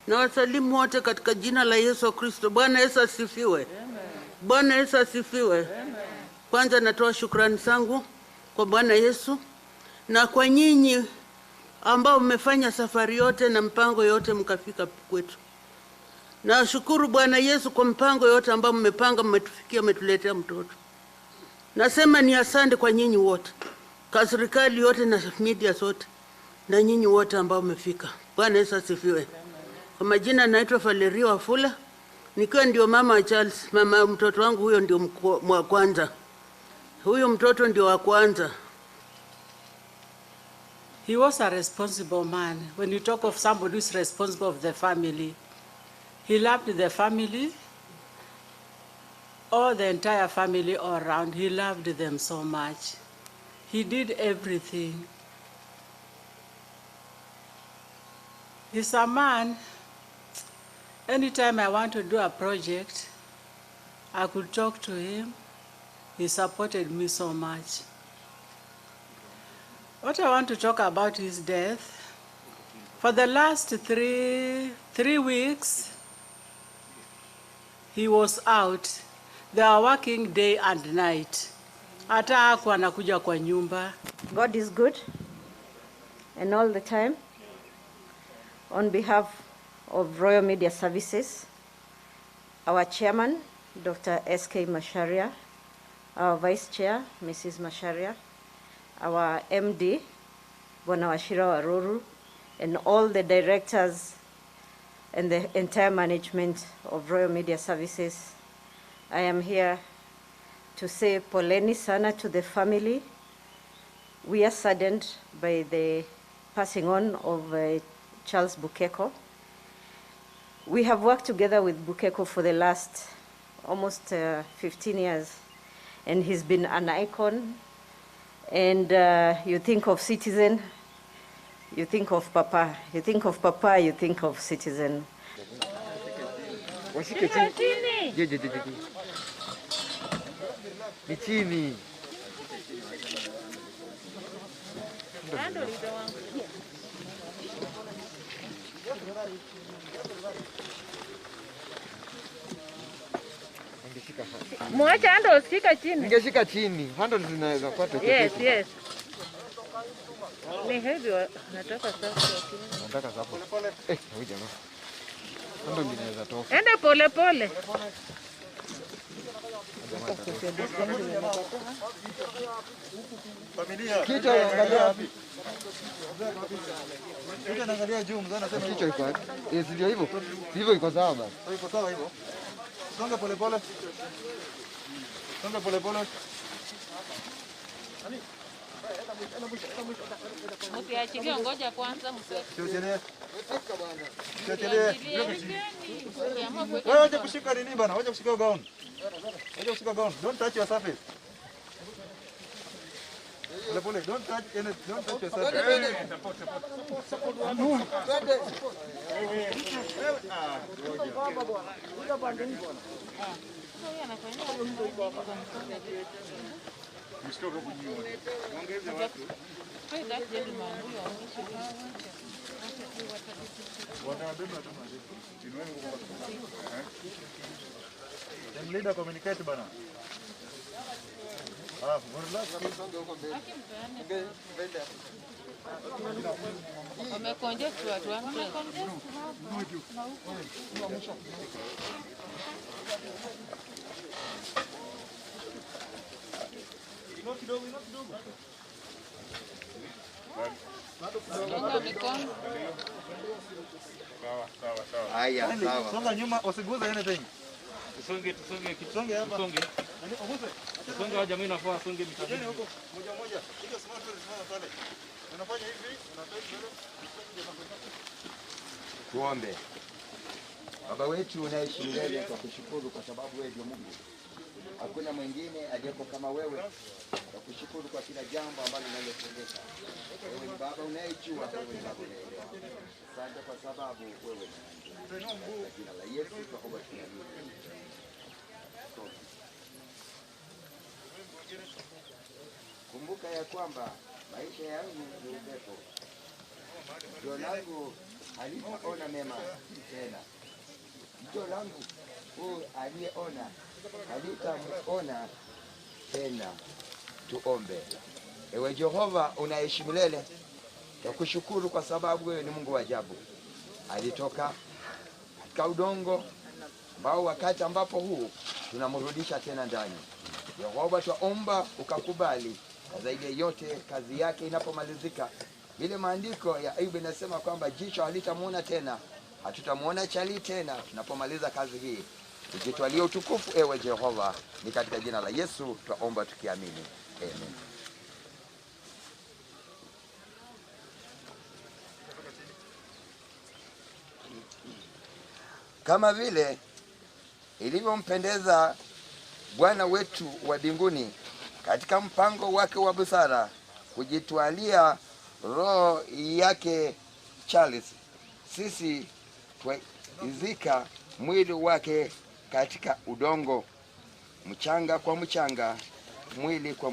Na wasalimu wote katika jina la Yesu Kristo. Bwana Yesu asifiwe. Bwana Yesu asifiwe. Kwanza natoa shukrani zangu kwa Bwana Yesu na kwa nyinyi ambao mmefanya safari yote na mpango yote mkafika kwetu. Nashukuru Bwana Yesu kwa mpango yote ambao mmepanga, mmetufikia, mmetuletea mtoto. Nasema ni asante kwa nyinyi wote, kwa serikali yote na media zote, na nyinyi wote ambao mmefika. Bwana Yesu asifiwe. Kwa majina naitwa Valeria Wafula, nikiwa ndio mama wa Charles. Mama mtoto wangu huyo ndio wa kwanza. Huyo mtoto ndio wa kwanza. He was a responsible man. When you talk of somebody who is responsible of the family, he loved the family, all the entire family all around. He loved them so much. He did everything. He's a man, anytime I want to do a project, I could talk to him. He supported me so much. What I want to talk about is death. For the last three weeks, he was out. They are working day and night. Hata hakuwa anakuja kwa nyumba. God is good and all the time. On behalf of Royal Media Services, our chairman, Dr. S.K. Macharia, our vice chair, Mrs. Macharia, our MD, Bwana Wachira Waruru, and all the directors and the entire management of Royal Media Services, I am here to say poleni sana to the family. We are saddened by the passing on of Charles Bukeko. We have worked together with Bukeko for the last almost 15 years, and he's been an icon. And you think of Citizen, you think of Papa. You think of Papa, you think of Citizen. Mwacha handle, shika chini. Ningeshika chini. Handle zinaweza kupata. Yes, yes. Ni heavy, nataka safu. Nataka safu. Eh, huyu jamaa. Handle inaweza toka. Enda pole pole. Familia. Kichwa angalia wapi? Kichwa anaangalia juu, mzee anasema kichwa iko wapi? Eh, si ndio hivyo? Si hivyo iko sawa basi. Iko sawa hivyo. Songa pole pole. Songa pole pole. Msiachilie, ngoja kwanza msiachilie. Msiachilie. Wewe wacha kushika nini bana? Wacha kushika gown. Wacha kushika gown. Don't touch your surface. Pole pole, don't touch any, don't touch your surface. Support, support. Support. Team leader communicate bana. Ah, relax. Wamecongest watu wangu. Sawa, sawa, sawa. Haya, sawa. Songa nyuma, usiguze anything. Tusonge, tusonge, tusonge hapa. Tusonge. Tusonge wa jamii inafaa songe mita. Huko moja moja. Hiyo smart simama pale. Unafanya hivi, unatoa mbele. Tuombe. Baba wetu unaishi milele, tukushukuru kwa sababu wewe ndio Mungu. Hakuna mwingine aliyeko kama wewe. Tukushukuru kwa kila jambo ambalo unalotendeka. Wewe ni Baba unayejua, wewe ni Baba unayeelewa. Asante kwa sababu wewe ni Mungu. Kwa jina la Yesu tunaomba tunaamini. Kumbuka ya kwamba maisha yangu ni upepo. Jua langu halitaona mema tena. Jicho langu huyu aliyeona halitamuona tena. Tuombe. Ewe Jehova unaishi milele, tukushukuru kwa sababu wewe ni Mungu wa ajabu. Alitoka katika udongo ambao wakati ambapo huu tunamrudisha tena ndani. Yehova, twaomba ukakubali, na zaidi ya yote kazi yake inapomalizika, vile maandiko ya Ayubu inasema kwamba jicho halitamuona tena, hatutamuona Chali tena tunapomaliza kazi hii. Ujitwalie utukufu ewe Jehova, ni katika jina la Yesu twaomba tukiamini, amen. Kama vile ilivyompendeza Bwana wetu wa mbinguni katika mpango wake wa busara kujitwalia roho yake Charles, sisi twaizika mwili wake katika udongo, mchanga kwa mchanga, mwili kwa